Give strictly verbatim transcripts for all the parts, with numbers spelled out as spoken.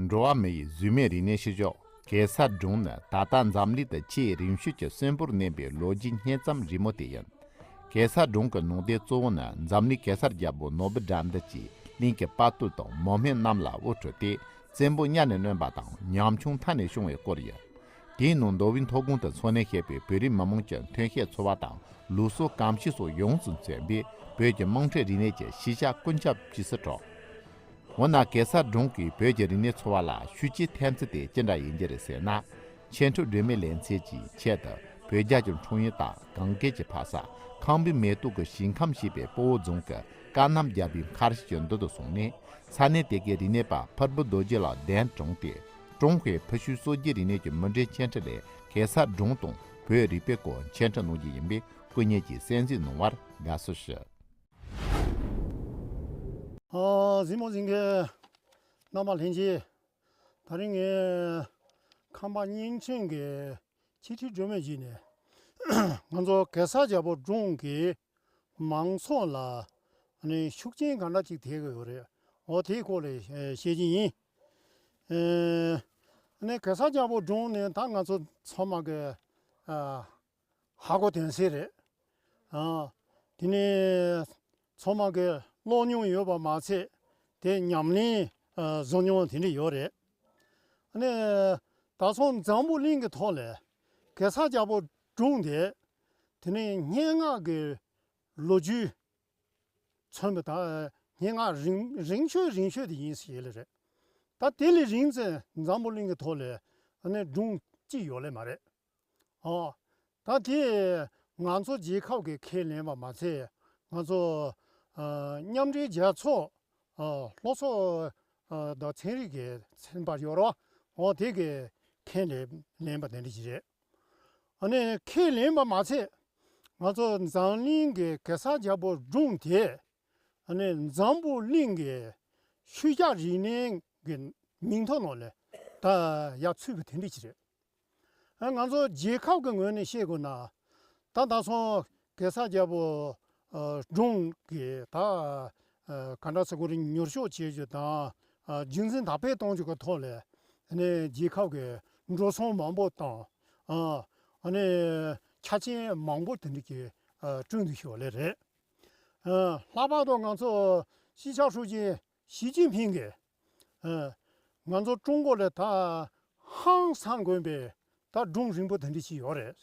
འགྲོ་བ་མི་ཡི་གཟུགས་མེད་རིག་གནས་ཤུལ་བཞག་གེ་སར་སྒྲུང་ནི་ད་ལྟ་འཛམ་གླིང་དུ་ཆེས་རིང་ཤོས་ཀྱི་གསོན་པོར་གནས་པའི་ལོ་རྒྱུས་སྙན་རྩོམ་རིང་མོ་དེ་ཡིན། གེ་སར་སྒྲུང་གི་ནང་དོན་གཙོ་བོ་ནི་འཛམ་གླིང་གེ་སར་རྒྱལ་པོ་ནོར་བུ་དགྲ་འདུལ་གྱིས་གླིང་གི་དཔའ་བརྟུལ་དང་མི་སྨན་རྣམས་ལ་དབུ་ཁྲིད་དེ་བཙན་པོ་གཉའ་ནས་གནོན་པ་དང་ཉམ་ཆུང་མཐའ་ནས་བྱུང་བའི་སྐོར་ཡིན། དེའི་ནང་མདོ་དབུས་མཐོ་སྒང་དུ་འཚོ་གནས་བྱེད་པའི་བོད་རིགས་མི་མང་གི་ཐོན་སྐྱེད་འཚོ་བ་དང་ལུགས་སྲོལ་གོམས་གཤིས་སོགས་ཡོངས་སུ་མཚོན་པའི་བོད་ཀྱི་དམངས་ཁྲོད་རིག་གནས་ཀྱི་ཤེས་བྱ་ཀུན་ཁྱབ་ཅེས་སུ་གྲགས། འོ་ན་གེ་སར་སྒྲུང་གིས་བོད་ཀྱི་རིག་གནས་འཚོ་བ་ལ་ཤུགས་རྐྱེན་ཐེབས་ཚུལ་དེ་ཅི་འདྲ་ཡིན་གྱི་རེད་ཟེར་ན། འཆད་ཁྲིད་སྒྲོན་མེ་ལེན་ཚུལ་གྱི་ཆེད་དུ་བོད་རྒྱ་གི་འཁྲུངས་ཡུལ་དང་གངས་སྐས་ཀྱི་ཕ་ས་ཁམས་པའི་མེ་ཏོག་གི་ཞིང་ཁམས་ཞེས་པའི་སྤོ་བོ་རྫོང་གི་ཀ་གནམ་རྒྱལ་པོའི་མཁར་ཤིང་གི་མདུན་དུ་སོང་ནས་ས་གནས་དེ་གའི་རིག་གནས་པ་ཕུར་བུ་རྡོ་རྗེ་ལ་གདན་དྲངས་ཏེ། ཀྲུང་ཧྭའི་ཕུ་ཤུའི་སྲོལ་རྒྱུན་རིག་གནས་ཀྱི་མུ་འབྲེལ་འཆད་ཁྲིད་ལས་གེ་སར་སྒྲུང་དང་བོད་རིག་པའི་སྐོར་འཆད་ཁྲིད་གནང་རྒྱུ་ཡིན་པས་སྐུ་ཉིད་ཀྱིས་གསན་གཟིགས་གནང་བར་དགའ་བསུ་ཞུ། ཨ། གཟིགས་མོ་གཟིགས་མཁན་རྣམ་པ་ལྷན་རྒྱས། ད་རིང་ངས་ཁམས་པ་བརྙན་འཕྲིན་གྱི་འཆད་ཁྲིད་སྒྲོན་མེ་བརྒྱུད་ནས་ང་ཚོ་གེ་སར་རྒྱལ་པོ་སྒྲུང་གི་མང་ཚོགས་ལ་ནི་ཤུགས་རྐྱེན་ག་འདྲ་ཅིག་ཐེབས་ཀྱི་ཡོད་རེད། འོ་དེའི་སྐོར་ལ་བཤད་ཀྱི་ཡིན། ཨེ། ནི་གེ་སར་རྒྱལ་པོ་སྒྲུང་ནི་ད་ང་ཚོ་ཚང་མ་གི་ཨ། ཧ་གོ་དོན་གསལ་རེད། ཨ། དེ་ནས་ཚང་མ་གི་ཀློག་མྱོང་ཡོད་པ་མ་ཚད་དེ་ཉམས་ལེན་ཨ། བཟོ་མྱོང་དེ་འདྲ་ཡོད་རེད། ཨ་ནི་ད་སོང་འཛམ་བུ་གླིང་གི་ཐོག་ལ་གེ་སར་རྒྱལ་པོ་སྒྲུང་དེ་དེ་ནས་སྙན་ངག་གི་ལོ་རྒྱུས་མཚོན་པ་དང་སྙན་ངག་རིང་རིང་ཤོས་རིང་ཤོས་དེ་ཡིན་ཟེར་ལེ་རེད། ད་དེ་ལས་རིང་ཙམ་འཛམ་བུ་གླིང་གི་ཐོག་ལ་ཨ་ནི་སྒྲུང་གཅིག་ཡོད་ལེ་མ་རེད། ཨོ། ད་དེ་ང་ཚོ་རྒྱལ་ཁབ་ཀྱིས་ཁས་ལེན་པ་མ་ཚད་ང་ཚོ་ཨ། མཉམ་འབྲེལ་རྒྱལ་ཚོགས་ཨ། སློབ་གསོ་ཨ། དང་ཚན་རིག་གི་ཚན་པ་ཡོད་རོགས་འོ་དེ་གིས་ཁས་ལེན་ལེན་པ་དེ་འདྲ་ཞིག་རེད། ཨ་ནི་ཁས་ལེན་པ་མ་ཚད་ང་ཚོ་འཛམ་གླིང་གི་གེ་སར་རྒྱལ་པོ་སྒྲུང་དེ་ཨ་ནི་འཛམ་བུ་གླིང་གི་ཤུལ་བཞག་རིག་གནས་ཀྱི་མིང་ཐོ་ནང་ལ་ད་ཡར་ཚུད་པ་དེ་འདྲ་ཞིག་རེད། ཨ། ང་ཚོ་རྒྱལ་ཁབ་ཀྱི་ངོས་ནས་བཤད་དགོས་ན། ད་ད་སོང་གེ་སར་རྒྱལ་པོ་ཨ། སྒྲུང་གི་ད་ཨ། ག་འདྲ་ཟེར་དགོས་རེད། མྱུར་ཤོག་བྱེད་རྒྱུ་དང་ཨ། རྒྱུན་འཛིན་དར་སྤེལ་གཏོང་རྒྱུ་གི་ཐོག་ལ་ཨ་ནི་རྒྱལ་ཁབ་ཀྱི་འགྲོ་སོང་མང་པོ་དང་ཨ། ཨ་ནི་ཆ་རྐྱེན་མང་པོ་དེ་འདྲ་གི་ཨ། བསྐྲུན་འདུག་ཞུ་བ་ལེ་རེད། ཨ། ལྷག་པར་དུ་ང་ཚོ་སྤྱི་ཁྱབ་ཧྲུའུ་ཅི་ཞི་ཅིན་ཕིང་གིས་ཨ། ང་ཚོ་ཀྲུང་གོ་ལ་ད་ཧང་སང་དགོས་པའི་ད་སྒྲུང་རིང་པོ་དེ་འདྲ་ཞིག་ཡོད་རེད།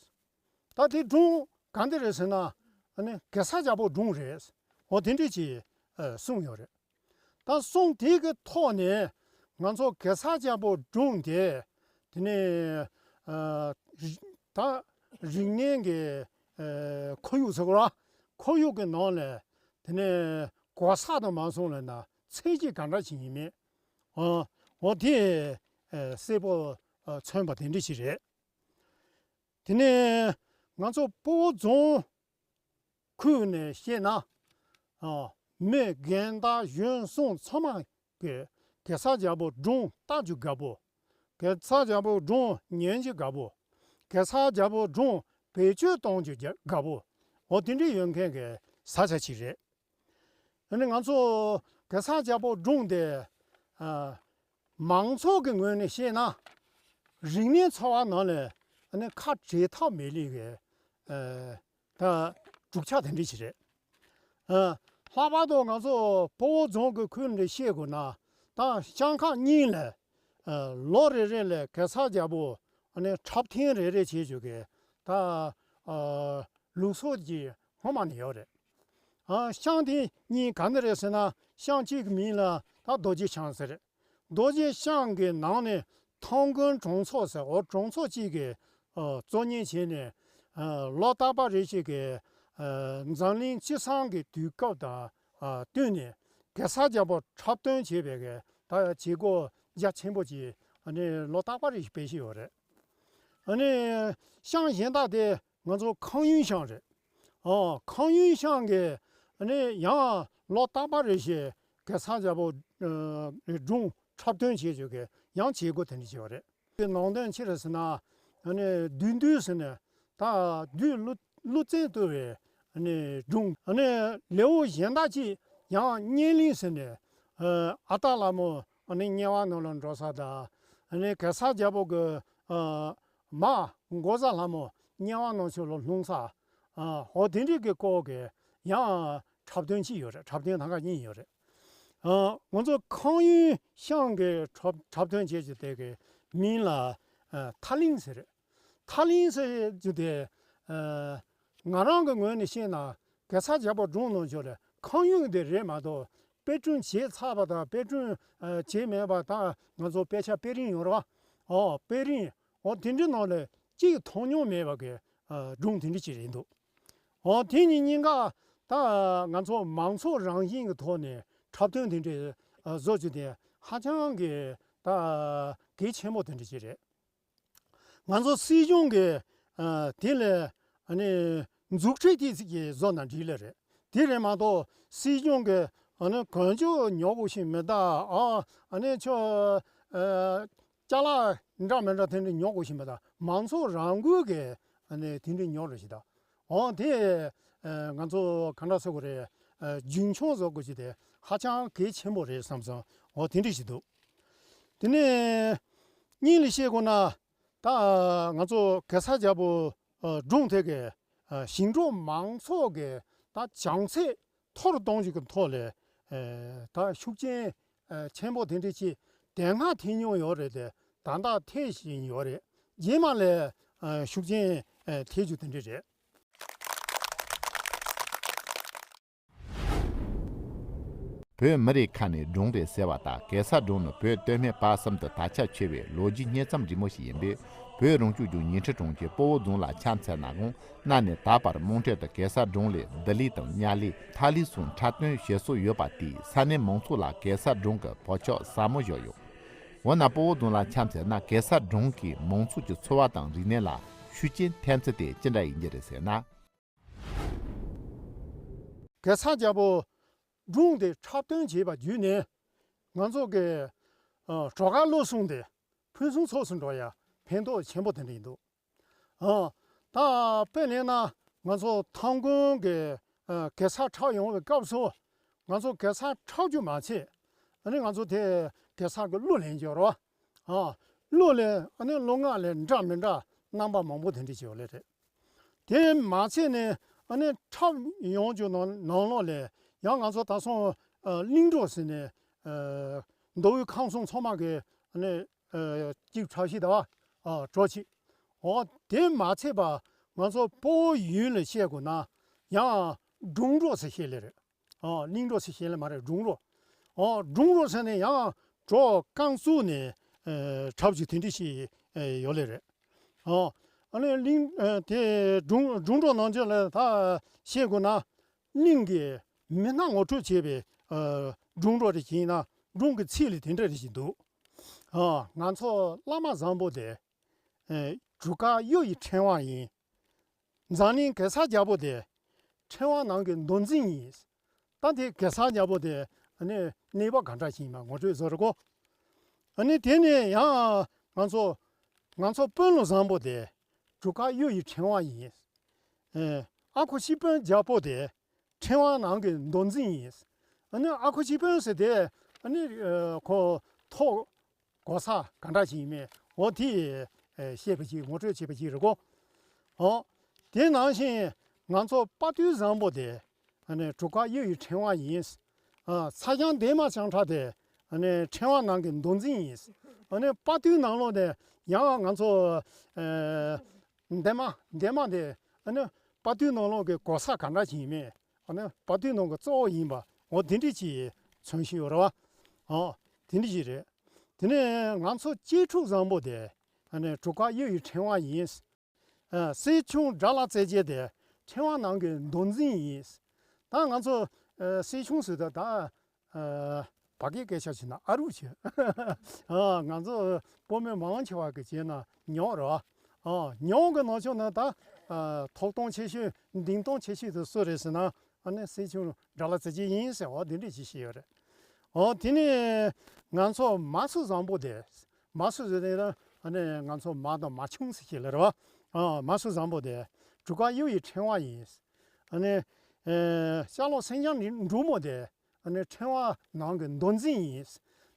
ད་དེ་སྒྲུང་ག་འདི་རེད་ཟེར་ན་ཨ་ནི་གེ་སར་རྒྱལ་པོ་སྒྲུང་རེད། འོ་དེ་འདྲ་ཅིག་ཨ། གསུངས་ཡོད་རེད། ད་གསུང་དེ་གི་ཐོག་ནས་ང་ཚོ་གེ་སར་རྒྱལ་པོ་སྒྲུང་དེ་དེ་ནས་ཨ། རི་ད་རིག་གནས་ཀྱི་ཨ། ཁོར་ཡུག་ཟེར་དགོས་ར། ཁོར་ཡུག་གི་ནང་ལ་དེ་ནས་གོ་ས་དང་མ་སོང་ལ་ན་ཚད་གཞི་ག་འདྲ་ཞིག་ཡིན་མིན། ཨ། འོ་དེ་ཨ། གསལ་པོ་ཨ། མཚོན་པ་དེ་འདྲ་ཞིག་རེད། དེ་ནས་ང་ཚོ་སྤོ་བོ་རྫོང་ཁུལ་ནས་བཤད་ན། ཨ། མི་རྒན་བདག་གཞོན་གསུམ་ཚང་མ་གིས་གེ་སར་རྒྱལ་པོ་སྒྲུང་ལྟ་རྒྱུ་དགའ་པོ། གེ་སར་རྒྱལ་པོ་སྒྲུང་ཉན་རྒྱུ་དགའ་པོ། གེ་སར་རྒྱལ་པོ་སྒྲུང་བེད་སྤྱོད་གཏོང་རྒྱུ་དགའ་པོ། འོ་དེ་འདྲ་ཡོད་མཁན་གྱི་ས་ཆ་ཅིག་རེད། ཨ་ནི་ང་ཚོ་གེ་སར་རྒྱལ་པོ་སྒྲུང་དེ་ཨ། མང་ཚོགས་ཀྱི་ངོས་ནས་བཤད་ན། རིག་གནས་འཚོ་བ་ནང་ལ་ཨ་ནི་ཁ་བྲལ་ཐབས་མེད་ལེ་གི་ཨ། ད་གྲུབ་ཆ་དེ་འདྲ་ཞིག་རེད། ཨ། ལྷག་པར་དུ་ང་ཚོ་སྤོ་བོ་རྫོང་གི་ཁུལ་འདི་བཤད་དགོས་ན། ད་ཤང་ཁག་གཉིས་ལ་ཨ། ལོ་རེ་རེ་ལ་གེ་སར་རྒྱལ་པོ་ཨ་ནི་འཁྲབ་ཐེངས་རེ་རེ་བྱེད་རྒྱུ་གི་ད་ཨ། ལུགས་སྲོལ་གྱི་སྔོན་མ་ནས་ཡོད་རེད། ཨ། ཤང་དེ་གཉིས་ག་འདི་རེད་ཟེར་ན་ཤང་གཅིག་གི་མིང་ལ་ད་རྡོ་རྗེ་ཤང་ཟེར། རྡོ་རྗེ་ཤང་གི་ནང་ནས་ཐང་དགོན་གྲོང་ཚོ་ཟེར། འོ་གྲོང་ཚོ་གཅིག་གི་ཨ། གཙོ་གཉེར་བྱས་ནས་ཨ། ལོ་རྟག་པ་རེ་བཞིན་གྱི་ཨ། འཛམ་གླིང་སྤྱི་བསང་གི་དུས་སྐབས་དང་ཨ། བསྟུན་ནས་གེ་སར་རྒྱལ་པོ་འཁྲབ་སྟོན་བྱེད་པའི་གི་ད་བྱེད་སྒོ་རྒྱ་ཆེན་པོ་ཅིག་ཨ་ནི་ལོ་རྟག་པ་རེ་བཞིན་སྤེལ་བཞིན་ཡོད་རེད། ཨ་ནི་ཤང་གཞན་དག་དེ་ང་ཚོ་ཁང་ཡུན་ཤང་རེད། ཨོ། ཁང་ཡུན་ཤང་གི་ཨ་ནི་ཡང་ལོ་རྟག་པ་རེ་བཞིན་གེ་སར་རྒྱལ་པོ་ཨ། སྒྲུང་འཁྲབ་སྟོན་བྱེད་རྒྱུ་གི་ཡང་བྱེད་སྒོ་དེ་འདྲ་བྱེད་པ་རེད། དེ་ནང་དོན་ཅི་རེད་ཟེར་ན། ཨ་ནི་བདུད་འདུལ་ཟེར་ནས་ད་བདུད་ཀླུ་ཀླུ་བཙན་བཏུལ་བའི་ཨ་ནི་སྒྲུང་། ཨ་ནི་ལེའུ་གཞན་དག་ཅིག་ཡང་གཉན་གླིང་ཟེར་ནས་ཨ། ཨ་སྟག་ལྷ་མོ་ ཨ་ནི་དམྱལ་བ་ནང་ལ་འགྲོ་ས་དང་། ཨ་ནི་གེ་སར་རྒྱལ་པོ་གི་ཨ་མ་འགོག་བཟའ་ལྷ་མོ་དམྱལ་བ་ནང་ཆུ་ལ་ལྷུང་ས། ཨ་འོ་དེ་འདྲའི་གི་སྐོར་གི་ཡང་འཁྲབ་སྟོན་ཅིག་ཡོད་རེད། འཁྲབ་སྟོན་ཐང་ག་གཉིས་ཡོད་རེད། ཨ་ང་ཚོ་ཁང་ཡུལ་ཤང་གི་འཁྲབ་འཁྲབ་སྟོན་བྱེད་ཀྱི་དེ་གི་མིང་ལ་ཨ་ཐ་གླིང་ཟེར་རེད། ཐ་གླིང་ཟེར་རྒྱུ་དེ། ཨ་ང་རང་གི་ངོས་ནས་བཤད་ན་གེ་སར་རྒྱལ་པོ་སྒྲུང་ནང་ཆོས་ལ་ཁང་ཡུལ་དེ་རེད་མ་གཏོགས། དཔེ་སྐྲུན་བྱས་ཚར་བ་དང་། དཔེ་སྐྲུན་ཨ་བྱས་མེད་པ་དང་། ང་ཚོ་དཔེ་ཆ་དཔེ་རིང་ཡོད་རེད་བ། ཨོ་དཔེ་རིང་། ཨོ་དེ་འདྲའི་ནང་ལ་གཅིག་མཐོང་མྱོང་མེད་པ་གི་ཨ་སྒྲུང་དེ་འདྲ་ཅིག་རེད་འདུག་ཨོ་དེ་གཉིས་གཉིས་ཀ་ད་ང་ཚོ་མང་ཚོགས་རང་བཞིན་གྱི་ཐོག་ནས་འཁྲབ་སྟོན་དེ་འདྲ་ཨ་བཟོ་རྒྱུ་དེ་ཧ་ཅང་གི་ད་གལ་ཆེན་པོ་དེ་འདྲ་ཅིག་རེད། ང་ཚོ་སྲིད་གཞུང་གི་ཨ་དེ་ལས་ཨ་ནི་མཛུབ་ཁྲིད་དེ་ཅིག་བཟོ་ན་འགྲིག་ལེ་རེད། དེ་རེད་མ་གཏོགས་སྲིད་གཞུང་གི་ཨ་ནི་གོན་ཆས་ཉོ་དགོས་ཤིག་མི་གདའ། ཨ་ཨ་ནི་ཆོ་ཨ་ཅ་ལག་འདྲ་མི་འདྲ་དེ་འདྲ་ཉོ་དགོས་ཤིག་མི་གདའ། མང་ཚོགས་རང་འགུལ་གི་ཨ་ནི་དེ་འདྲ་ཉོ་རེ་ཞིག་གདའ། འོ་དེ་ཨ་ང་ཚོ་ག་འདྲ་ཟེར་དགོས་རེད། ཨ་རྒྱུན་འཁྱོངས་བཟོ་དགོས་ཀྱི་དེ་ཧ་ཅང་གལ་ཆེན་པོ་རེད་བསམ་སོང་། འོ་དེ་འདྲ་ཞིག་འདུག་དེ་ནས་གཉིས་ལ་བཤད་དགོས་ན། ད་ང་ཚོ་གེ་སར་རྒྱལ་པོ་ཨ་སྒྲུང་དེ་གའི་ཨ་ཞིང་འབྲོག་མང་ཚོགས་ཀྱི་ད་བྱང་ཚད་མཐོ་རུ་གཏོང་རྒྱུ་གི་ཐོག་ལ་ཨ་ད་ཤུགས་རྐྱེན་ཨ་ཆེན་པོ་དེ་འདྲ་ཅིག་དེ་སྔ་ཐེབས་མྱོང་ཡོད་རེད་དེ། ད་ལྟ་ཐེབས་བཞིན་ཡོད་རེད། རྗེས་མ་ལ་ཨ་ཤུགས་རྐྱེན་ཨ་ཐེབས་རྒྱུ་དེ་འདྲ་རེད། བོད་མི་རིགས་ཁ་ནས་སྒྲུང་རེད་ཟེར་བ་དང་། གེ་སར་སྒྲུང་ནི་བོད་སྟོད་སྨད་བར་གསུམ་དུ་དར་ཁྱབ་ཆེ་བའི་ལོ་རྒྱུས་རྙེད་མཚམས་རིང་མོ་ཞིག་ཡིན་པས། བོད་རང་སྐྱོང་ལྗོངས་ཉི་ཁྲི་གྲོང་ཁྱེར་སྤོ་བོ་རྫོང་ལ་ཁྱབ་ཚར་ནའང་། གནའ་ནས་ད་བར་དམངས་ཁྲོད་དུ་གེ་སར་སྒྲུང་ལས་ལྡི་ལི་དང་དམྱལ་ལས་ཐ་ལི་སོགས་འཁྲབ་སྟོན་བྱེད་སྲོལ་ཡོད་པ་དེས་ས་གནས་མང་ཚོགས་ལ་གེ་སར་སྒྲུང་གི་བག་ཆགས་ཟབ་མོ་བཞག་ཡོད། འོ་ན་སྤོ་བོ་རྫོང་ལ་ཁྱབ་ཚར་ན་གེ་སར་སྒྲུང་གིས་མང་ཚོགས་ཀྱི་འཚོ་བ་དང་རིག་གནས་ལ་ཤུགས་རྐྱེན་ཐེབས་ཚུལ་དེ་ཅི་འདྲ་ཡིན་གྱི་རེད་ཟེར་ན། གེ་སར་རྒྱལ་པོ་སྒྲུང་དེ་འཁྲབ་སྟོན་བྱས་པ་བརྒྱུད་ནས་ང་ཚོ་གི་ཨ་གྲོག་མཁར་བློ་བཟང་དེ་ཕུན་སུམ་ཚོགས་སུ་འགྲོ་ཡ་ཕན་ཐོགས་ཆེན་པོ་དེ་འདྲ་ཡིན་འདུག་ཨ་ད་དཔེ་ལེན་ན་ང་ཚོ་ཐང་དགོན་གི་ཨ་གེ་སར་འཁྲབ་ཡོང་བའི་སྐབས་སུ་ང་ཚོ་གེ་སར་འཁྲབ་རྒྱུ་མ་ཚད། ཨ་ནི་ང་ཚོ་དེ་གེ་སར་གི་གླུ་ལེན་རྒྱུ་རེད་བ། ཨ་གླུ་ལེན། ཨ་ནི་གླུ་ངག་ལེན། འདྲ་མི་འདྲ་རྣམ་པ་མང་པོ་དེ་འདྲ་ཅིག་ཡོད་ལེ་རེད། དེ་མ་ཚད་ནས་ཨ་ནི་འཁྲབ་ཡོང་རྒྱུ་ནང་ནང་ལོགས་ལས་ཡང་ང་ཚོ་ད་སོང་ཨ་གླིང་གྲོགས་ཟེར་ནས་ཨ་མདོ་དབུས་ཁམས་གསུམ་ཚང་མ་གི་ཨ་ནི་ཨ་གཅིག་འཁྲབ་ཤིག་ད་བ་ཨ་གྲོགས་གཅིག་འོ་དེ་མ་ཚད་པ་ང་ཚོ་སྤོ་བོ་ཡུལ་ལ་བཤད་དགོས་ན་ཡང་སྒྲུང་གྲོགས་ཟེར་བཤད་ལེ་རེད། ཨོ་གླིང་གྲོགས་ཟེར་བཤད་ལེ་མ་རེད། སྒྲུང་གྲོགས། ཨོ་སྒྲུང་གྲོགས་ཟེར་ནས་ཡང་གྲོགས་རྐང་བཙུགས་ནས་ཨེ་འཁྲབ་རྒྱུ་དེ་འདྲ་ཞིག་ཨེ་ཡོད་ལེ་རེད། ཨོ་ཨ་ནི་གླིང་ཨེ་དེ་སྒྲུང་སྒྲུང་གྲོགས་ནང་ཆོས་ལ་ད་བཤད་དགོས་ན་གླིང་གི་མི་སྣ་ངོ་སྤྲོད་བྱས་པའི་ཨེ་སྒྲུང་གྲོགས་རེ་བྱས་ན་སྒྲུང་གི་ཚིག་ལ་དེ་འདྲ་རེ་ཞིག་འདུག་ཨོ་ང་ཚོ་བླ་མ་བཟང་པོ་དེ་ཨེ་གྲུ་ཁ་གཡུ་ཡི་ཕྲེང་བ་ཡིན། འཛམ་གླིང་གེ་སར་རྒྱལ་པོ་དེ་ཕྲེང་བ་ནང་གི་མདོ་འཛིན་ཡིན། ད་དེ་གེ་སར་རྒྱལ་པོ་དེ་ནི་གནས་བབ་ག་འདྲ་ཞིག་ཡིན་པ་ངོ་སྤྲོད་བཟོ་རེ་གོ་ཨ་ནི་དེ་ནས་ཡང་ང་ཚོ་ང་ཚོ་དཔོན་སློབ་བཟང་པོ་དེ་གྲུ་ཁ་གཡུ་ཡི་ཕྲེང་བ་ཡིན། ཨ་ཁུ་སྤྱི་དཔོན་རྒྱལ་པོ་དེ་ཕྲེང་བ་ནང་གི་མདོ་འཛིན་ཡིན། ཨ་ནི་ཨ་ཁུ་སྤྱི་དཔོན་ཟེར་དེ་ཨ་ནི་ཁོ་ཐོག་གོ་ས་ག་འདྲ་ཞིག་ཡིན་མིན་འོ་དེ་བཤད་པ་ཅིག་ངོ་སྤྲོད་བྱེད་པ་ཅིག་རེད་གོ་ཨོ། དེ་ནང་བཞིན་ང་ཚོ་དཔའ་བརྟུལ་བཟང་པོ་དེ་ཨ་ནི་གྲུ་ཁ་གཡུ་ཡི་ཕྲེང་བ་ཡིན། ཨ་ཚ་གྱང་འདན་མ་བྱང་ཁྲ་དེ་ཨ་ནི་ཕྲེང་བ་ནང་གི་མདོ་འཛིན་ཡིན། ཨ་ནི་དཔའ་བརྟུལ་ནང་ལོགས་ནས་ཡང་ང་ཚོ་ཨ་འདན་མ་འདན་མ་དེ་ཨ་ནི་དཔའ་བརྟུལ་ནང་ལོགས་ཀྱི་གོ་ས་ག་འདྲ་ཞིག་ཡིན་མིན། ཨ་ནི་དཔའ་བརྟུལ་ནང་གི་གཙོ་བོ་ཡིན་པ་འོ་དེ་འདྲ་ཅིག་མཚོན་བཞིན་ཡོད་རེད་བ། ཨོ་དེ་འདྲ་ཅིག་རེད། དེ་ནས་ང་ཚོ་གཅེས་ཕྲུག་བཟང་པོ་དེ་ཨ་ནི་གྲུ་ཁ་གཡུ་ཡི་ཕྲེང་བ་ཡིན། ཨ་སྲིད་ཆུང་དགྲ་ལྷ་རྩེ་རྒྱལ་དེ་ཕྲེང་བ་ནང་གི་མདོ་འཛིན་ཡིན། ད་ང་ཚོ་ཨ་སྲིད་ཆུང་ཟེར་དུས་ད་ཨ་བ་གའི་སྐད་ཆ་བྱས་ན་ཨ་རུག་བྱས། ཨ་ང་ཚོ་བོད་མི་མང་ཆེ་བ་གི་བྱས་ན་ཉོག་རེད་བ། ཨ་ཉོག་གི་ནང་ཆོས་ནི་ད་ཨ་ཐོབ་ཐང་ཆེ་ཤོས་འདིང་ཐང་ཆེ་ཤོས་དེ་སུ་རེད་ཟེར་ན་ཨ་ནི་སྲིད་ཆུང་དགྲ་ལྷ་རྩེ་རྒྱལ་ཡིན་ཟེར་བ་འདི་འདྲས་ཅིག་བཤད་ཡོད་རེད། ཨོ་དེ་ནས་ང་ཚོ་མ་སྲུ་བཟང་པོ་དེ། མ་སྲུ་ཟེར་ནས་ཨ་ནི་ང་ཚོ་མ་དང་མ་ཆུང་ཟེར་གྱི་ལ་རེད་བ། ཨ་མ་སྲུ་བཟང་པོ་དེ་གྲུ་ཁ་གཡུ་ཡི་ཕྲེང་བ་ཡིན། ཨ་ནི་ཨེ་ཤར་ལྷོ་སེང་ལྕམ་འབྲུག་མོ་དེ་ཨ་ནི་ཕྲེང་བ་ནང་གི་མདོ་འཛིན་ཡིན།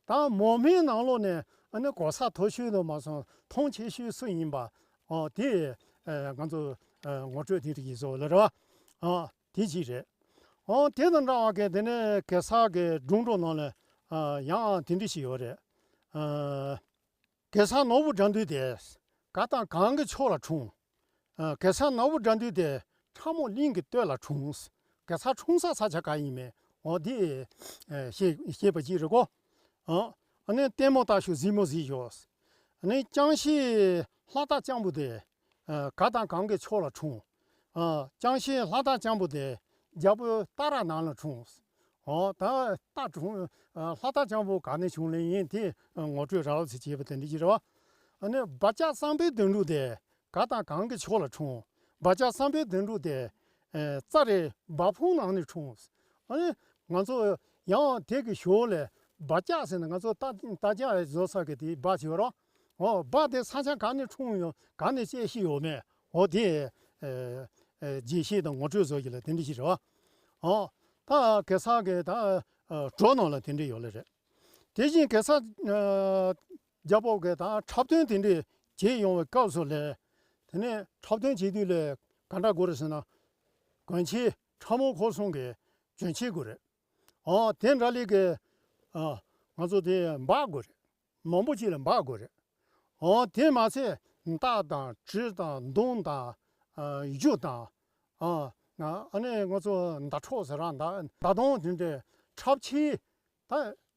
ད་མོ་མའི་ནང་ལོགས་ནས་ཨ་ནི་གོ་ས་མཐོ་ཤོས་དུ་མ་སོང་མཐོང་ཆེ་ཤོས་སུ་ཡིན་པ། ཨོ་དེ་ཨ་ང་ཚོ་ཨ་ངོ་སྤྲོད་དེ་རིགས་ཡིན་བཟོ་ལ་རེད་བ། ཨོ་དེ་གཅིག་རེད། ཨོ་དེ་དང་འདྲ་བ་གི་དེ་ནས་གེ་སར་གི་སྒྲུང་གྲོགས་ནང་ལ་ཨ་ཡང་དེ་འདྲ་ཞིག་ཡོད་རེད། ཨ་གེ་སར་ནོར་བུ་དགྲ་འདུལ་དེ་ག་དང་གང་གི་ཕྱོགས་ལ་འཁྲུངས། ཨ་གེ་སར་ནོར་བུ་དགྲ་འདུལ་དེ་ཁྲ་མོ་གླིང་གི་སྟོད་ལ་འཁྲུངས། གེ་སར་འཁྲུངས་ས་ས་ཆ་ག་ཡིན་མིན་འོ་དེ་ཨ་ཤེས་ཤེས་པ་ཅིག་རེད་གོ། ཨ་ཨ་ནི་ལྟད་མོ་ལྟ་ཤོག་གཟིགས་མོ་གཟིགས་ཤོག་ཨ་ནི་ལྕང་གཤེད་ལྷ་སྟག་སྤྱང་པོ་དེ་ཨ་ག་དང་གང་གི་ཕྱོགས་ལ་འཁྲུངས། ཨ་ལྕང་གཤེད་ལྷ་སྟག་སྤྱང་པོ་དེ་རྒྱལ་པོ་སྟག་ར་ནང་ལ་འཁྲུངས། ཨོ་ད་སྟག་འཁྲུངས་ཨ་ལྷ་སྟག་སྤྱང་པོ་ག་ནས་བྱུང་ལེ་ཡིན་དེ་ངོ་སྤྲོད་རག་ལ་ཚེ་བྱས་པ་དེ་འདྲ་ཅིག་རེད་བ། ཨ་ནི་སྦ་ལྕག་བསམ་འཕེལ་དོན་གྲུབ་དེ་ག་དང་གང་གི་ཕྱོགས་ལ་འཁྲུངས། སྦ་ལྕག་བསམ་འཕེལ་དོན་གྲུབ་དེ་ཨེ་རྩ་རེ་སྦ་ཕུང་ནང་ནས་འཁྲུངས། ཨ་ནི་ང་ཚོ་ཡང་དེ་གི་ཞོར་ལས་སྦ་ལྕག་ཟེར་ན་ང་ཚོ་རྟ་རྟ་ལྕག་བཟོ་ས་གི་དེ་སྦ་ཞིག་ཡོད་རོ། ཨོ་སྦ་དེ་ས་ཆ་ག་ནས་འཁྲུངས་ཡོད་ག་ནས་སྐྱེས་ཤི་ཡོད་མེད་འོ་དེ་ཨེ་ཨེ་རྒྱས་བཤད་དང་ངོ་སྤྲོད་བཟོ་གི་ལ་དེ་འདྲ་ཞིག་རེད་བ། ཨོ་ད་གེ་སར་གི་ད་ཨ་བྲོ་ནང་ལ་དེ་འདྲ་ཡོད་ལེ་རེད། དེ་བཞིན་གེ་སར་ཨ་རྒྱལ་པོ་གི་ད་འཁྲབ་སྟོན་དེ་འདྲས་བྱེད་ཡོང་བའི་སྐབས་སུ་ལས། དེ་ནས་འཁྲབ་སྟོན་བྱེད་དུས་ལས་ག་འདྲ་དགོས་རེད་ཟེར་ན། གོན་ཆས་ཁྲ་མོ་འཁོར་གསུམ་གྱི་གྱོན་ཆས་དགོས་རེད། ཨོ་དེ་འདྲ་ལས་ཀྱི་ཨ་ང་ཚོ་དེ་འབག་དགོས་རེད། མང་པོ་ཅིག་ལ་འབག་དགོས་རེད། ཨོ་དེ་མ་ཚད་མདའ་དང་གྲི་དང་མདུང་དང་ཨ་གཞུ་དང་ཨ་ཨ་ནི་ང་ཚོ་མདའ་ཁྲོག་ཟེར་ར་མདའ་མདའ་མདུང་དེ་འདྲའི་འཁྲབ་ཆས། ད་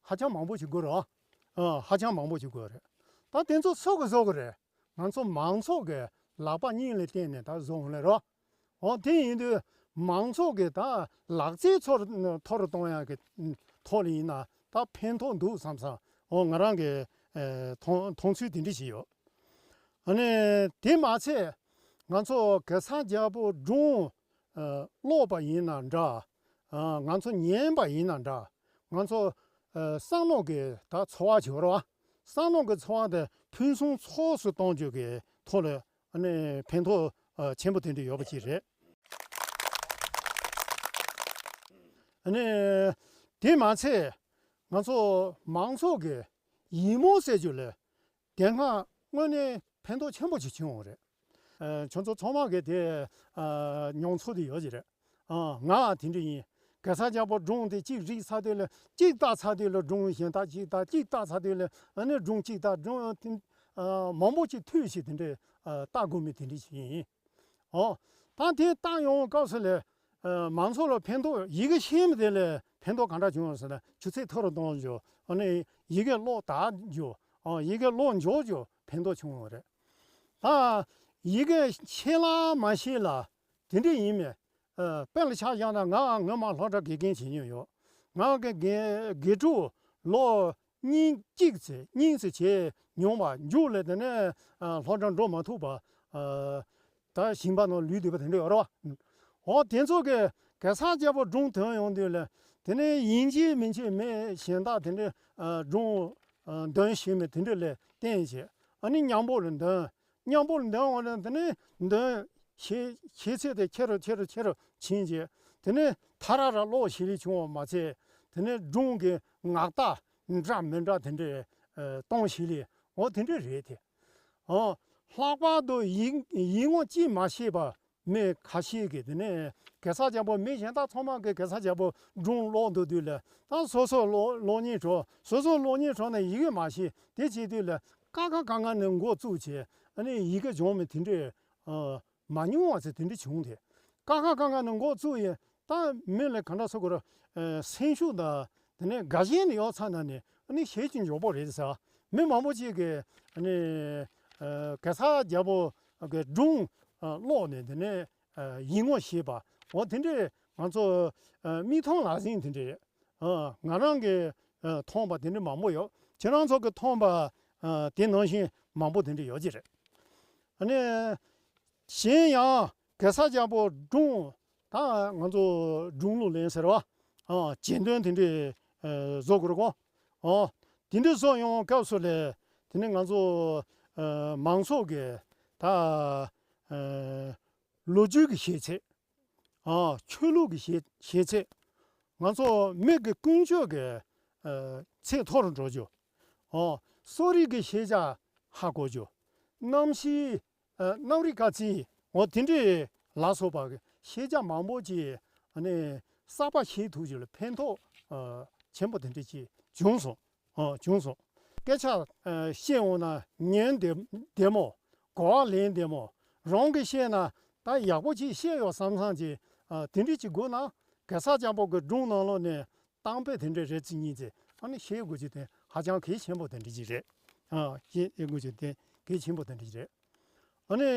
ཧ་ཅང་མང་པོ་ཞིག་དགོས་རེད། ཨ་ཧ་ཅང་མང་པོ་ཞིག་དགོས་རེད། ད་དེ་ཚོ་སུ་གིས་བཟོ་གི་རེད། ང་ཚོ་མང་ཚོགས་ཀྱི་ལག་པ་གཉིས་ལ་བརྟེན་ནས་ད་བཟོ་འོང་ལེ་རོ། འོ་དེ་ཡིན་དུས་མང་ཚོགས་ཀྱི་ད་ལག་རྩལ་ཚོར་མཐོ་རུ་གཏོང་ཡག་གི་ཐོག་ལ་ཡིན་ན་ད་ཕན་ཐོགས་འདུག་བསམ་བསམ་འོ་ང་རང་གི་ཨེ་མཐོང་མཐོང་ཚུལ་དེ་འདྲ་ཞིག་ཡོད། ཨ་ནི་དེ་མ་ཚད་ང་ཚོ་གེ་སར་རྒྱལ་པོ་སྒྲུང་ཨ་ཀློག་པ་ཡིན་ན་འདྲ། ཨ་ང་ཚོ་ཉན་པ་ཡིན་ན་འདྲ། ང་ཚོ་ཨ་བསམ་བློ་གི་ད་འཚོ་བ་བྱེད་རོགས། བསམ་བློ་གི་འཚོ་བ་དེ་ཕུན་སུམ་ཚོགས་སུ་གཏོང་རྒྱུ་གི་ཐོག་ལ་ཨ་ནི་ཕན་ཐོགས་ཨ་ཆེན་པོ་དེ་འདྲ་ཡོད་པ་ཅིག་རེད། ཨ་ནི་དེ་མ་ཚད་ང་ཚོ་མང་ཚོགས་ཀྱི་ཡིག་རྨོངས་སེལ་རྒྱུ་ལ་དེ་སྔ་དངོས་གནས་ཕན་ཐོགས་ཆེན་པོ་ཞིག་བྱུང་བ་རེད། ཨ་ཁྱོད་ཚོ་ཚང་མ་གི་དེ་ཨ་མྱོང་ཚོར་དེ་ཡོད་ཀྱི་རེད། ཨ་ང་དེ་འདྲ་ཡིན། གེ་སར་རྒྱལ་པོ་སྒྲུང་དེ་གཅིག་རིག་ཚར་དུས་ལ་གཅིག་ལྟ་ཚར་དུས་ལ་སྒྲུང་གཞན་དག་གཅིག་ལྟ་གཅིག་ལྟ་ཚར་དུས་ལ་ཨ་ནི་སྒྲུང་གཅིག་ལྟ་སྒྲུང་དེ་ཨ་མང་པོ་ཅིག་མཐུད་ཞིག་དེ་འདྲ་ཨ་ལྟ་དགོས་མི་དེ་འདྲ་ཞིག་ཡིན། ཨོ། ད་དེ་བཏང་ཡོང་སྐབས་སུ་ལས། ཨ་མང་ཚོགས་ལ་ཕན་ཐོགས་ཡི་གེ་ཤེས་མི་དེ་ལས་ཕན་ཐོགས་ག་འདྲ་བྱུང་བ་ཟེར་ན་ཆུ་ཚད་མཐོ་རུ་གཏོང་རྒྱུ་ཨ་ནི་ཡི་གེ་ཀློག་དག་རྒྱུ་ཨ་ཡི་གེ་ཀློག་མགྱོགས་རྒྱུ་ཕན་ཐོགས་བྱུང་བ་རེད། ད་ཡི་གེ་ཤེས་ལ་མ་ཤེས་ལ་དེ་འདྲ་ཡིན་མེད། ཨ་དཔེ་ལ་ཆ་བཞག་ན་ང་སྔོན་མ་སློབ་གྲྭ་དགེ་རྒན་བྱེད་མྱོང་ཡོད། ང་གི་དགེ་དགེ་ཕྲུག་ལོ་གཉིས་གཅིག་ཚེ་གཉིས་ཚེ་བྱས་མྱོང་བ་མཇུག་ལ་དེ་ནས་ཨ་སློབ་གྲྭ་འགྲོ་མ་ཐུབ་པ་ཨ་ད་ཞིང་པ་ནང་ལུས་བསྡད་པ་དེ་འདྲ་ཡོད་རེད་བ། འོ་དེ་ཚོ་གི་གེ་སར་རྒྱལ་པོ་སྒྲུང་ཐོན་ཡོང་དུས་ལ་དེ་ནས་ཡིན་གཅིག་མིན་གཅིག་མི་གཞན་དག་དེ་འདྲ་ཨ་སྒྲུང་ཨ་འདོན་ཤེས་མི་དེ་འདྲ་ལ་བརྟེན་བྱས་ཨ་ནི་མཉམ་པོ་ལ་འདོན། མཉམ་པོར་འདོན་འོང་ན་དེ་ནས་འདོན་ཤེས་ཤེས་ཚད་དེ་ཆེ་རུ་ཆེ་རུ་ཆེ་རུ་ཕྱིན་རྗེས་དེ་ནས་ཐ་ར་ར་ཀློག་ཤེས་ལེ་བྱུང་བ་མ་ཚད་དེ་ནས་སྒྲུང་གི་ངག་རྟགས་འདྲ་མི་འདྲ་དེ་འདྲས་ཨ་གཏོང་ཤེས་ལེ་འོ་དེ་འདྲས་རེད་དེ། ཨོ། ལྷག་པར་དུ་ཡིག་ཡིག་ངོ་གཅིག་མ་ཤེས་པ་མི་ཁ་ཤས་ཀྱིས་དེ་ནས་གེ་སར་རྒྱལ་པོ་མི་གཞན་དག་ཚང་མ་གིས་གེ་སར་རྒྱལ་པོ་སྒྲུང་ཀློག་འདུག་དུས་ལ་ད་སོ་སོ་ཀློག་ཀློག་སྙིང་བྲོ་སོ་སོ་ཀློག་སྙིང་བྲོ་ནས་ཡི་གེ་མ་ཤེས་དེ་བྱེད་དུས་ལ། ཀ་ཁ་ག་ང་ནས་འགོ་བཙུགས་བྱས་ཨ་ནི་ཡི་གེ་སྦྱོང་མི་དེ་འདྲས་ཨ་མ་མྱོང་བ་ཚོ་དེ་འདྲས་བྱུང་དེ། ཀ་ཁ་ག་ང་ནས་འགོ་བཙུགས་ཡིན་ད་མི་ལ་ག་འདྲ་ཟེར་དགོས་རེད། ཨ་སེམས་ཤུགས་དང་དེ་ནས་དགའ་ཞེན་ཡོད་ཚར་ན་ནི་ཨ་ནི་ཤེས་ཀྱི་མགྱོགས་པོ་རེད་ཟེར། མི་མང་པོ་ཅིག་གིས་ཨ་ནི་ཨ་གེ་སར་རྒྱལ་པོ་གི་སྒྲུང་ཨ་ཀློག་ནས་དེ་ནས་ཨ་ཡིག་ངོ་ཤེས་པ་འོ་དེ་འདྲས་ང་ཚོ་ཨ་མིག་མཐོང་ལག་ཟིན་དེ་འདྲས། ཨ་ང་རང་གིས་ཨ་མཐོང་བ་དེ་འདྲ་མང་པོ་ཡོད། ཁྱེད་རང་ཚོ་གིས་མཐོང་བ་ཨ་དེ་ནང་བཞིན་མང་པོ་དེ་འདྲ་ཡོད་ཀྱི་རེད། ཨ་ནི་གཞན་ཡང་གེ་སར་རྒྱལ་པོ་སྒྲུང་ད་ང་ཚོ་སྒྲུང་ལུགས་ལེན་ཟེར་བ་ཨ་རྗེས་ཟློས་དེ་འདྲ་ཨ་བཟོ་དགོས་རེད་གོ། ཨ་དེ་འདྲ་བཟོ་ཡོང་སྐབས་སུ་ལས་དེ་ནི་ང་ཚོ་ཨ་མང་ཚོགས་ཀྱི་ད་ཨ་ལོ་རྒྱུས་ཀྱི་ཤེས་ཚད། ཨ་ཆོས་ལུགས་ཀྱི་ཤེས་ཤེས་ཚད། ང་ཚོ་མི་གི་ཀུན་སྤྱོད་ཀྱི་ཨ་ཚད་མཐོ་རུ་འགྲོ་རྒྱུ། ཨོ། གསོ་རིག་གི་ཤེས་བྱ་ཧ་གོ་རྒྱུ། གནམ་གཤིས། ཨ། གནམ་རིག་སྐར་རྩིས། འོ་དེ་འདྲའི་ལ་སོགས་པ་གི་ཤེས་བྱ་མང་པོ་ཅིག་ཨ་ནི་གསར་པ་ཤེས་ཐུབ་རྒྱུ་ལ་ཕན་ཐོགས་ཨ་ཆེན་པོ་དེ་འདྲ་ཅིག་བྱུང་སོང་། ཨ། བྱུང་སོང་། སྐད་ཆ་ཨ་བཤད་འོང་ན་ཉན་བདེ་བདེ་མོ། གོ་བ་ལེན་བདེ་མོ། རང་གིས་བཤད་ན་ད་ཡག་པོ་ཅིག་བཤད་ཡོད་བསམ་བསམ་ཅིག་ཨ། དེ་འདྲ་ཅིག་དགོས་ན་གེ་སར་རྒྱལ་པོ་གི་སྒྲུང་ནང་ལོགས་ནས་གཏམ་དཔེ་དེ་འདྲ་རེ་རྩིས་གཉིས་ཅིག་ཨ་ནི་བཤད་དགོས་རྒྱུ་དེ་ཧ་ཅང་གལ་ཆེན་པོ་དེ་འདྲ་ཅིག་རེད། ཨ། བཤད་དགོས་རྒྱུ་དེ་གལ་ཆེན་པོ་དེ་འདྲ་ཅིག་རེད། ཨ་ནི།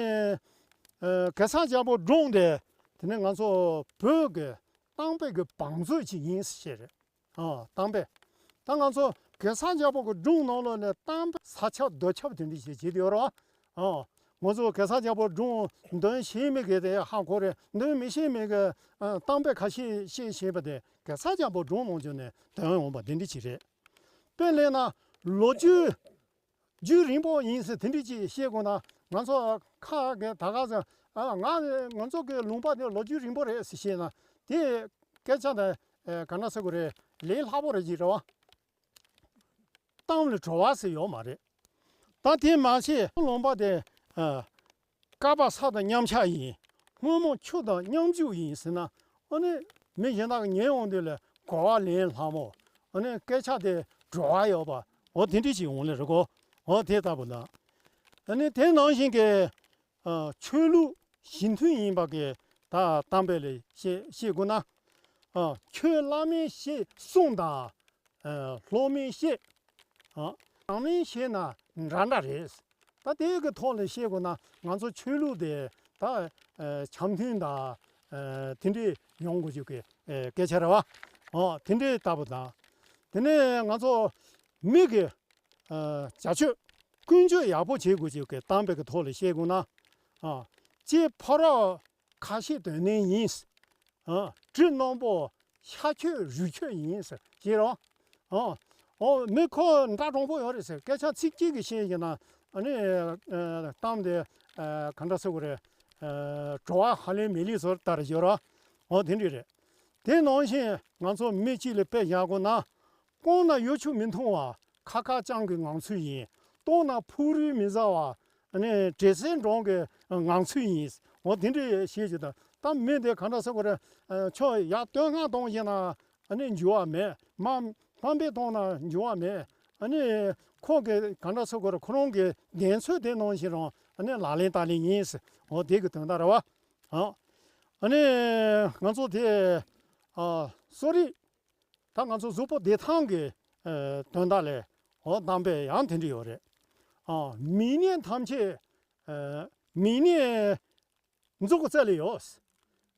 ཨ། གེ་སར་རྒྱལ་པོ་སྒྲུང་དེ། དེ་ནི་ང་ཚོ་བོད་ཀྱི་གཏམ་དཔེ་གི་བང་མཛོད་ཅིག་ཡིན་ཞེས་རེད། ཨ། གཏམ་དཔེ། ད་ང་ཚོ་གེ་སར་རྒྱལ་པོ་གི་སྒྲུང་ནང་ལོགས་ནས་གཏམ་དཔེ་ས་ཁྱབ་རྡོ་ཁྱབ་དེ་འདྲ་ཞིག་བྱེད་དེ་ཡོད་རེད་བ། ཨ། ང་ཚོ་གེ་སར་རྒྱལ་པོ་སྒྲུང་འདོན་ཤེས་མི་གི་དེ་ཧ་གོ་རེད། འདོན་མི་ཤེས་མི་གི་ཨ་གཏམ་དཔེ་ཁ་ཤས་ཤེས་ཤེས་པ་དེ་གེ་སར་རྒྱལ་པོ་སྒྲུང་ནང་བྱོན་ནས་འདོན་འོང་བ་དེ་འདྲ་ཞིག་རེད། དཔེ་ལེན་ན་ལོ་རྒྱུས། རྒྱུན་རིང་པོ་ཡིན་ཟེར་དེ་འདྲ་ཅིག་བཤད་དགོས་ན། ང་ཚོ་ཁ་གི་ད་ག་ཟེར། ཨ། ང་ང་ཚོ་གི་ལུང་པ་དེ་ལོ་རྒྱུས་རིང་པོ་རེད་ཟེར་བཤད་ན། དེ་སྐད་ཆ་དེ་ཨ་ག་འདྲ་ཟེར་དགོས་རེད། ལས་སླ་པོ་རེད་ཅིག་རེད་བ། གཏམ་ལ་བྲོ་བ་ཟེར་ཡོད་མ་རེད། ད་དེ་མ་ཟད་ལུང་པ་དེ་ཨ་ཀ་པ་ས་དང་མཉམ་ཆགས་ཡིན། སྔོན་མོ་ཆུ་དང་མཉམ་འཇུག་ཡིན་ཟེར་ན། ཨ་ནི་མི་གཞན་དག་གི་ཉན་འོང་དུས་ལ་གོ་བ་ལེན་སླ་མོ། ཨ་ནི་སྐད་ཆ་དེ་བྲོ་བ་ཡོད་པ། འོ་དེ་འདྲ་ཞིག་འོང་ལེ་རེད་གོ། འོ་དེ་ལྟ་བུ་དང་། ཨ་ནི་དེ་ནང་བཞིན་གྱི་ཨ་ཆོས་ལུགས་གཞི་མཐུན་ཡིན་པ་གི་ད་གཏམ་དཔེ་ལ་བཤད་བཤད་དགོས་ན། ཨ་ཆོས་བླ་མས་བཤད་གསུངས་དང་། ཨ་སློབ་མས་བཤད། ཨ་བླ་མས་བཤད་ན་འདྲ་འདྲ་རེད། ད་དེ་གི་ཐོག་ལ་བཤད་དགོས་ན་ང་ཚོ་ཆོས་ལུགས་དེ་ད་ཨ་འཆམ་མཐུན་དང་ཨ་དེ་འདྲས་ཡོང་དགོས་རྒྱུ་གི་ཨ་སྐད་ཆ་རེད་བ། ཨོ་དེ་འདྲས་ལྟ་བུ་དང་། དེ་ནས་ང་ཚོ་མི་གི་ཨ་བྱ་སྤྱོད་ཀུན་སྤྱོད་ཡག་པོ་བྱེད་དགོས་རྒྱུ་གི་གཏམ་དཔེ་གི་ཐོག་ལ་བཤད་དགོས་ན། ཨ་ལྕེ་ཕོ་རོག་ཁ་ཤས་དོན་ལྡན་ཡིན། ཨ་གྲི་རྣོན་པོ་ཤ་ཁྱོད་རུས་ཁྱོད་ཡིན་ཟེར་ཅེས་རོ། ཨ་ཨོ་མི་ཁོ་འདྲ་དྲང་པོ་ཡོད་རེད་ཟེར། སྐད་ཆ་ཚིག་གཅིག་གིས་བཤད་ཡིན་ན་ཨ་ནི་ཨ་གཏམ་དེ་ཨ་ག་འདྲ་ཟེར་དགོས་རེད། ཨ་བྲོ་བ་ཧ་ལས་མི་ལས་ཟོར་ལྟར་ཡོད་རོ། ཨོ་དེ་འདྲ་རེད། དེ་ནང་བཞིན་ང་ཚོ་མི་གཅིག་ལ་དཔེ་བཞག་དགོས་ན། རྐང་ན་ཡོ་ཆུ་མི་འཐུང་བ། ཁ་ཁ་བྱང་གི་ངང་ཚུལ་ཡིན། ལྟོགས་ན་ཕུག་རོན་མི་ཟ་བ། ཨ་ནི་དྲེད་སྲིན་འགྲོང་གི་ངང་ཚུལ་ཡིན། འོ་དེ་འདྲ་བཤད་ཀྱི་དང་། ད་མི་དེ་ག་འདྲ་ཟེར་དགོས་རེད། ཨ་ཁྱོད་ཡར་བསྟོད་བསྔགས་གཏོང་བཞིན་ན་ཨ་ནི་འགྱུར་བ་མེད། མ་དམའ་འབེབས་གཏོང་ན་འགྱུར་བ་མེད། ཨ་ནི་ཁོ་གི་ག་འདྲ་ཟེར་དགོས་རེད། ཁོ་རང་གི་གདེང་ཚོད་དེ་ནང་བཞིན་རང་ཨ་ནི་ལག་ལེན་བསྟར་ལེན་ཡིན། འོ་དེ་གི་དོན་དག་རེད་བ། ཨ་ཨ་ནི་ང་ཚོ་དེ་ཨ་གསོ་རིག་ད་ང་ཚོ་གཟུགས་པོ་བདེ་ཐང་གི་ཨ་དོན་དག་ལས་འོ་གཏམ་དཔེ་ཡང་དེ་འདྲ་ཡོད་རེད། ཨ་མིག་ནད་ཐམས་ཅད་ཨ་མིག་ནད་མཛུབ་གུ་རྩེ་ལ་ཡོད།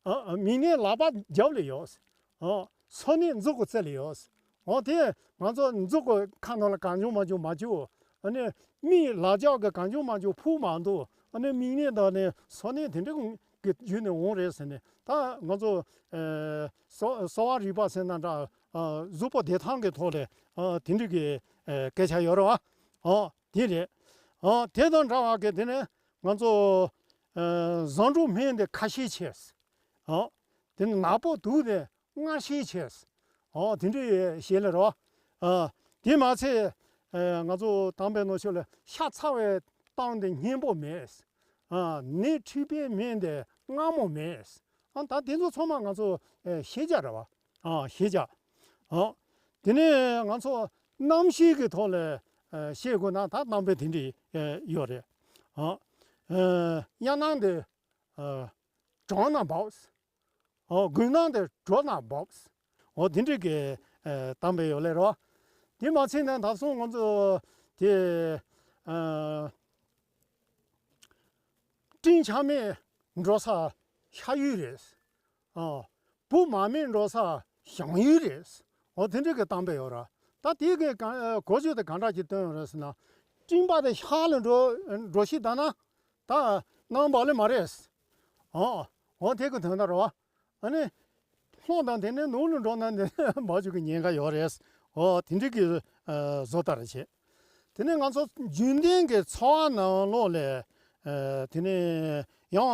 ཨ་མིག་ནད་ལག་པ་རྒྱབ་ལ་ཡོད། ཨ་སོ་ནད་མཛུབ་གུ་རྩེ་ལ་ཡོད། འོ་དེ་ང་ཚོ་མཛུབ་གུ་ཁ་ནང་ལ་གང་བྱུང་མང་བྱུང་མ་བཅུག་ཨ་ནི་མིག་ལག་རྒྱབ་གི་གང་བྱུང་མང་བྱུང་ཕུག་མ་འདུག་ཨ་ནི་མིག་ནད་དང་ནི་སོ་ནད་དེ་འདྲ་གི་བརྒྱུད་ནས་འོང་རེད་ཟེར་ནས། ད་ང་ཚོ་ཨ་གསོ་གསོ་བ་རིག་པ་ཟེར་ན་འདྲ། ཨ་གཟུགས་པོ་བདེ་ཐང་གི་ཐོག་ལས་ཨ་དེ་འདྲ་གི་ཨ་སྐད་ཆ་ཡོད་རེད་བ། ཨ་དེ་རེད། ཨ་དེ་དང་འདྲ་བ་གི་དེ་ནས་ང་ཚོ་ཨ་བཟང་དྲུག་སྨན་དེ་ཁ་ཤས་ཆེ། ཨ་དེ་ནས་ནག་པོ་དུག་དེ་སྔར་ཤས་ཆེ། ཨོ་དེ་འདྲའི་ཞལ་ལས་རོ། ཨ་དེ་མ་ཚད་ཨ་ང་ཚོ་དམ་པའི་ནང་ཆོས་ལ་ཤ་ཚ་བའི་གཏམ་དེ་སྙན་པོ་མེད། ཨ་ནད་མཁྲིས་པའི་སྨན་དེ་མངར་མོ་མེད། ཨ་ད་དེ་ཚོ་ཚང་མ་ང་ཚོ་ཨ་ཤེས་བྱ་རེད་བ། ཨ་ཤེས་བྱ། ཨ་དེ་ནས་ང་ཚོ་རྣམ་ཤེས་ཀྱི་ཐོག་ལ་ཨ་བཤད་དགོས་ན་ད་དམ་པའི་དེ་འདྲའི་ཨ་ཡོད་རེད། ཨ་ཨ་གཡའ་ནང་དེ་ཨ་གྲང་ན་འབབ། ཨོ་དགུན་ནང་དེ་དྲོ་ན་འབབ། ཨོ་དེ་འདྲའི་གི་ཨ་གཏམ་དཔེ་ཡོད་ལེ་རོ། དེ་མ་ཚད་ནས་ད་སོང་ང་ཚོ་དེ་ཨ་སྤྲིན་ཆ་མེད་འགྲོ་ས་ཤར་ཡུལ་རེད། ཨོ་བུ་མ་མེད་འགྲོ་ས་བྱང་ཡུལ་རེད། ཨོ་དེ་འདྲའི་གི་གཏམ་དཔེ་ཡོད་ར། ད་དེ་གི་ག་གོ་ཆོད་དེ་ག་འདྲ་ཅིག་སྟོན་ཡོད་རེད་ཟེར་ན། སྤྲིན་པ་དེ་ཤར་ལ་འགྲོ་འགྲོ་ཤི་ད་ན། ད་ནང་བ་ལེ་མ་རེད། ཨོ་ཨོ་དེ་གི་དོན་དག་རོ། ཨ་ནི། ལྷོ་དང་དེ་ནས་ནུབ་ལ་འགྲོ་ན་འདི་འབབ་ཆོག་གི་ཉེན་ཁ་ཡོད་རེད། ཨོ་དེ་འདྲ་གི་ཨ་བཟོ་ལྟ་རེ་བྱེད། དེ་ནས་ང་ཚོ་རྒྱུན་ལྡན་གྱི་འཚོ་བ་ནང་ལོགས་ལ་ཨ་དེ་ནས་ཡང་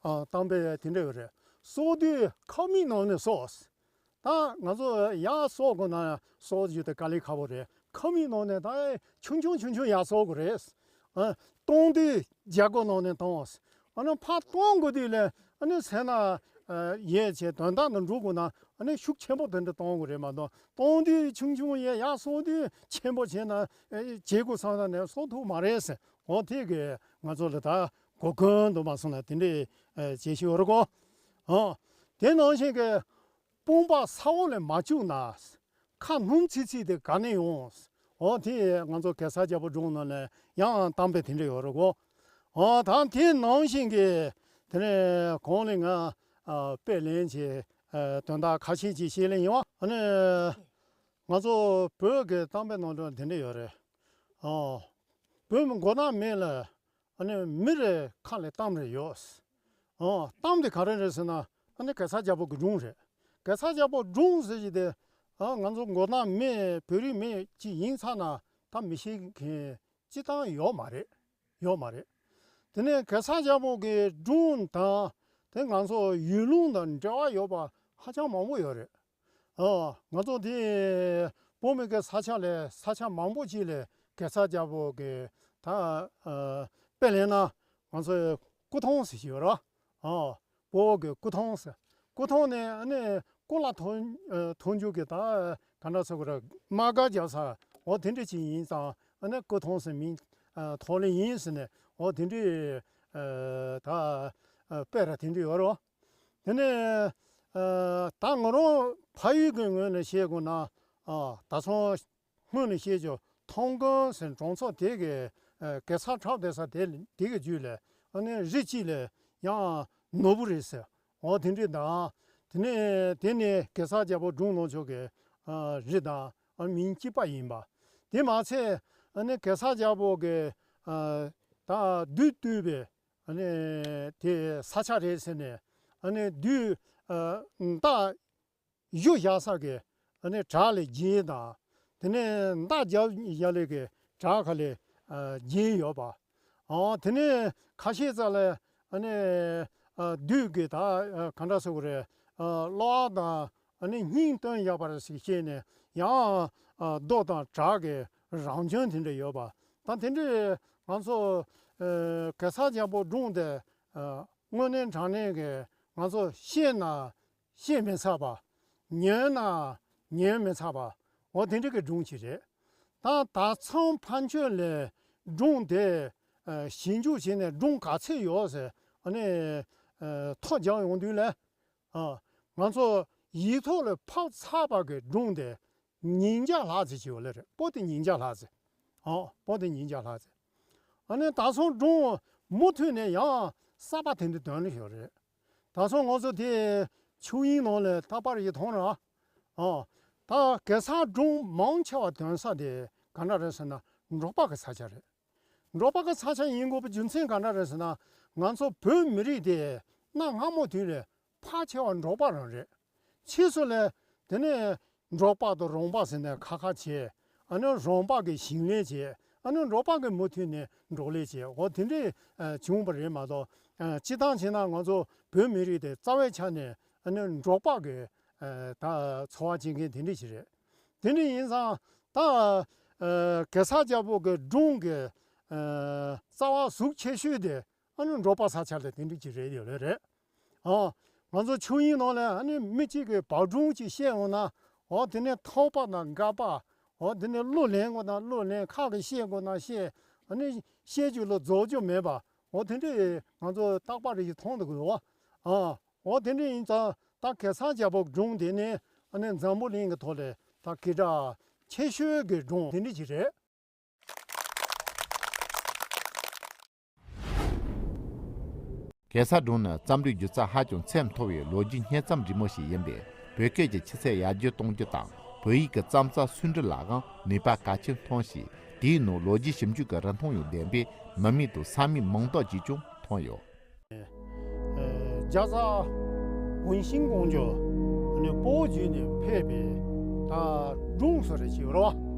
ཨ་གཏམ་དཔེ་དེ་འདྲ་ཡོད་རེད། གསོག་དུས་ཁབ་མིག་ནང་ནས་གསོག་ད་ང་ཚོ་ཡར་གསོག་དགོས་ན་གསོག་རྒྱུ་དེ་དཀའ་ལས་ཁག་པོ་རེད། ཁམས་ཡིག་ནང་ནས་ད་ཆུང་ཆུང་ཆུང་ཆུང་ཡར་གསོག་དགོས་རེད། ཨ། གཏོང་དུས་རྒྱ་སྒོ་ནང་ནས་གཏོང་། ཨ་ནི་ཕར་གཏོང་དགོས་དུས་ལ་ཨ་ནི་སེམས་ན་ཡས་བྱས་དོན་དག་ནང་འགྲོ་དགོས་ན་ཨ་ནི་ཤུགས་ཆེན་པོ་དེ་འདྲ་གཏོང་དགོས་རེད་མ་གཏོགས། གཏོང་དུས་ཆུང་ཆུང་ཡས་ཡར་གསོག་དུས་ཆེན་པོ་བྱས་ན་བྱེད་དགོས་བསམ་ན་ནས་གསོག་ཐུབ་མ་རེད་ཟེར། འོ་དེ་གིས་ང་ཚོ་ལ་ད་གོ་སྐོན་དུ་མ་སོང་ན་དེ་འདྲའི་བྱེད་ཤེས་ཡོད་རེད་གོ། ཨ། དེ་ནང་བཞིན་གྱི་དཔུང་པ་ས་འོག་ལ་མ་བཅུག་ན། ཁ་སྣུམ་ཚིག་ཚིག་དེ་ག་ནས་ཡོང་། འོ་དེ་ང་ཚོ་གེ་སར་རྒྱལ་པོ་སྒྲུང་ནང་ནས་ཡང་གཏམ་དཔེ་དེ་འདྲ་ཡོད་རེད་གོ། འོ་ད་དེ་ནང་བཞིན་གྱི་དེ་ནས་གོང་ལ་ང་ཨ་དཔེ་ལེན་གྱི་ཨ་དོན་དག་ཁ་ཤས་ཅིག་བཤད་ལེ་ཡིན་པ། ཨ་ནི་ང་ཚོ་བོད་ཀྱི་གཏམ་དཔེ་ནང་དུ་དེ་འདྲ་ཡོད་རེད། ཨོ། བོད་མི་མགོ་ནག་མི་ལ་ཨ་ནི་མི་རེ་ཁ་ལ་གཏམ་རེ་ཡོད། ཨོ། གཏམ་དེ་ག་རེ་རེད་ཟེར་ན་ཨ་ནི་གེ་སར་རྒྱལ་པོ་གི་སྒྲུང་རེད། གེ་སར་རྒྱལ་པོ་སྒྲུང་ཟེར་གྱི་དེ་ཨ་ང་ཚོ་མགོ་ནག་མི་བོད་རིགས་མི་གཅིག་ཡིན་ཚར་ན་ད་མི་ཤེས་མཁན་སྤྱིར་བཏང་ཡོད་མ་རེད། ཡོད་མ་རེད། དེ་ནས་གེ་སར་རྒྱལ་པོ་གི་སྒྲུང་དང་དེ་ང་ཚོ་ཡུལ་ལུང་དང་འབྲེལ་བ་ཡོད་པ་ཧ་ཅང་མང་པོ་ཡོད་རེད། ཨ། ང་ཚོ་དེ་བོད་མི་གི་ས་ཆ་ལས་ས་ཆ་མང་པོ་ཅིག་ལས་གེ་སར་རྒྱལ་པོ་གི་ད་ཨ་དཔེ་ལེན་ན་ང་ཚོ་སྐུ་ཐང་ཟེར་གྱི་ཡོད་རེད། ཨ། བོད་ཀྱི་སྐུ་ཐང་ཟེར། སྐུ་ཐང་ནས་ཨ་ནི་སྐུ་ལ་ཐོན་ཨ་ཐོན་རྒྱུ་གི་ད་ག་འདྲ་ཟེར་དགོས་རེད། དམག་སྒར་རྒྱག་ས། འོ་དེ་འདྲ་ཅིག་ཡིན་ཙང་ཨ་ནི་སྐུ་ཐང་ཟེར་མིང་ཨ་ཐོགས་ལེ་ཡིན་ཟེར་ནས། འོ་དེ་འདྲའི་ཨ་ད་ཨ་དཔེ་ར་དེ་འདྲ་ཡོད་རེད། དེ་ནས་ཨ་ད་ང་རང་ཕ་ཡུལ་གྱི་ངོས་ནས་བཤད་དགོས་ན། ཨ་ད་སོང་སྔོན་ནས་བཤད་ཆོག་ཐང་དགོན་ཟེར་གྲོང་ཚོ་དེ་གི་ཨ་གེ་སར་འཁྲབ་བསྡད་ས་དེ་དེ་གི་རྒྱུད་ལ་ཨ་ནི་རི་གཅིག་ལ་ཡང་ནོར་བུ་རི་ཟེར། འོ་དེ་འདྲ་དང་། དེ་ནས་དེ་ནས་གེ་སར་རྒྱལ་པོ་སྒྲུང་ནང་ཆོས་ཀྱི་ཨ་རི་དང་ཨ་མིང་གཅིག་པ་ཡིན་པ། དེ་མ་ཚད་ཨ་ནི་གེ་སར་རྒྱལ་པོ་གི་ཨ་ད་བདུད་བཏུལ་བའི་ཨ་ནི་དེ་ས་ཆ་རེད་ཟེར་ནས། ཨ་ནི་བདུད་ཨ་མདའ་གཞུ་བཞག་ས་གི་ཨ་ནི་བྲག་ལ་བརྒྱན་དང་། དེ་ནས་མདའ་རྒྱབ་བཞག་ལས་ཀྱི་བྲག་ཁ་ལ་ཨ་བརྒྱན་ཡོད་པ། ཨ་དེ་ནས་ཁ་ཤས་ཙམ་ལ་ཨ་ནི་ཨ་བདུད་ཀྱི་ད་ཨ་ག་འདྲ་ཟེར་དགོས་རེད། ཨ་གློ་བ་དང་ཨ་ནི་སྙིང་བཏོན་བཞག་པ་རེད་ཟེར་བཤད་ནས། ཡང་ཨ་རྡོ་དང་བྲག་གི་རང་བྱོན་དེ་འདྲ་ཡོད་པ། ད་དེ་འདྲའི་ང་ཚོ་ཨ་གེ་སར་རྒྱལ་པོ་སྒྲུང་དེ་ཨ་དངོས་གནས་དྲང་གནས་ཀྱི་ང་ཚོ་ཤེས་ན་ཤེས་མི་ཚར་བ། ཉན་ན་ཉན་མི་ཚར་བ། འོ་དེ་འདྲ་གི་སྒྲུང་ཅིག་རེད། ད་ད་ཚང་ཕན་ཆོད་ལས་སྒྲུང་དེ་ཨ་ཞིབ་འཇུག་བྱས་ནས་སྒྲུང་ག་ཚད་ཡོད་ཟེར་ཨ་ནི་ཨ་ཐོ་རྒྱག་ཡོང་དུས་ལ། ཨ་ང་ཚོ་ཡིག་ཐོག་ལ་ཕབ་ཚར་བ་གི་སྒྲུང་དེ་ཉིས་བརྒྱ་ལྷག་ཙམ་ཅིག་ཡོད་ལེ་རེད། པོ་ཏི་ཉིས་བརྒྱ་ལྷག་ཙམ། ཨ་པོ་ཏི་ཉིས་བརྒྱ་ལྷག་ཙམ། ཨ་ནི་ད་སོང་སྒྲུང་མུ་མཐུད་ནས་ཡང་གསར་པ་དེ་འདྲ་འདོན་ལེ་ཡོད་རེད། ད་སོང་ང་ཚོ་དེ་ཆོས་དབྱིངས་ནང་ལ་རྟག་པར་ཡིད་ཐོང་ར། ཨ་ད་གེ་སར་སྒྲུང་མང་ཆེ་བ་འདོན་ས་དེ་ག་འདྲ་རེད་ཟེར་ན་འབྲོག་པ་གི་ས་ཆ་རེད། འབྲོག་པ་གི་ས་ཆ་ཡིན་དགོས་པའི་རྒྱུ་མཚན་ག་འདྲ་རེད་ཟེར་ན། ང་ཚོ་བོད་མི་རིགས་དེ་གནའ་སྔ་མོ་དུས་ལས་ཕལ་ཆེ་བ་འབྲོག་པ་རང་རེད། ཕྱིས་སུ་ལས་དེ་ནས་འབྲོག་པ་དང་རོང་པ་ཟེར་ནས་ཁ་ཁ་བྱས། ཨ་ནི་རོང་པ་གིས་ཞིང་ལས་བྱས། ཨ་ནི་འབྲོག་པ་གིས་མུ་མཐུད་ནས་འབྲོག་ལས་བྱས། འོ་དེ་འདྲས་ཨ་བྱུང་བ་རེད་མ་གཏོགས། ཨ་སྤྱིར་བཏང་བྱས་ན་ང་ཚོ་བོད་མི་རིགས་དེ་རྩ་བའི་ཆ་ནས་ཨ་ནི་འབྲོག་པ་གི་ཨ་ད་འཚོ་བ་སྐྱེལ་མཁན་དེ་འདྲས་ཞིག་རེད། དེ་འདྲ་ཡིན་ཙང་ད་ཨ་གེ་སར་རྒྱལ་པོ་གི་སྒྲུང་གི་ཨ་རྩ་བ་གཟུགས་ཆེ་ཤོས་དེ་ཨ་ནི་འབྲོག་པ་ས་ཆ་ལ་དེ་འདྲ་ཅིག་རེད་ཡོད་ལེ་རེད། ཨ་ང་ཚོ་ཆོས་དབྱིངས་ནང་ལ་ཨ་ནི་མི་གཅིག་གིས་བག་སྒྲུང་ཅིག་བཤད་འོང་ན། འོ་དེ་ནས་ཐོགས་པ་དང་དགག་པ། འོ་དེ་ནས་གླུ་ལེན་དགོས་ན་གླུ་ལེན། ཁ་གིས་བཤད་དགོས་ན་བཤད། ཨ་ནི་བཤད་རྒྱུ་ལ་རྫོགས་རྒྱུ་མེད་པ། འོ་དེ་འདྲ་ང་ཚོ་རྟག་པར་ཡིད་ཐོང་འདུག་གི་འོ། ཨ། འོ་དེ་འདྲ་ཡིན་ཙང་ད་གེ་སར་རྒྱལ་པོ་སྒྲུང་དེ་ནི་ཨ་ནི་འཛམ་བུ་གླིང་གི་ཐོག་ལས་ད་སྐད་གྲགས་ཆེ་ཤོས་ཀྱི་སྒྲུང་དེ་འདྲ་ཅིག་རེད། གེ་སར་སྒྲུང་ནི་རྩོམ་རིག་སྒྱུ་རྩལ་ཧ་ཅང་ཚད་མཐོ་བའི་ལོ་རྒྱུས་སྙན་རྩོམ་རིང་མོ་ཞིག་ཡིན་པས། བོད་སྐད་ཀྱི་ཆུ་ཚད་ཡར་རྒྱས་གཏོང་རྒྱུ་དང་། བོད་ཡིག་གི་རྩོམ་རྩལ་སུན་འབྲུ་ལའང་ནུས་པ་གལ་ཆེན་ཐོན་ཞིང་། དེའི་ནང་ལོ་རྒྱུས་ཞིབ་འཇུག་གི་རིན་ཐང་ཡང་ལྡན་པས། མི་མེད་དང་ས་མེད་མིང་འདོགས་ཀྱིས་ཀྱང་མཐོང་ཡོད། རྒྱ་བཟའ་ཝུན་ཤིང་ཀོང་ཇོ་ནི་སྤོ་བོ་བརྒྱུད་ནས་ཕེབས་པའི་ད་སྒྲུང་སོགས་རེ་ཞིག་ཡོད་རེད་བ།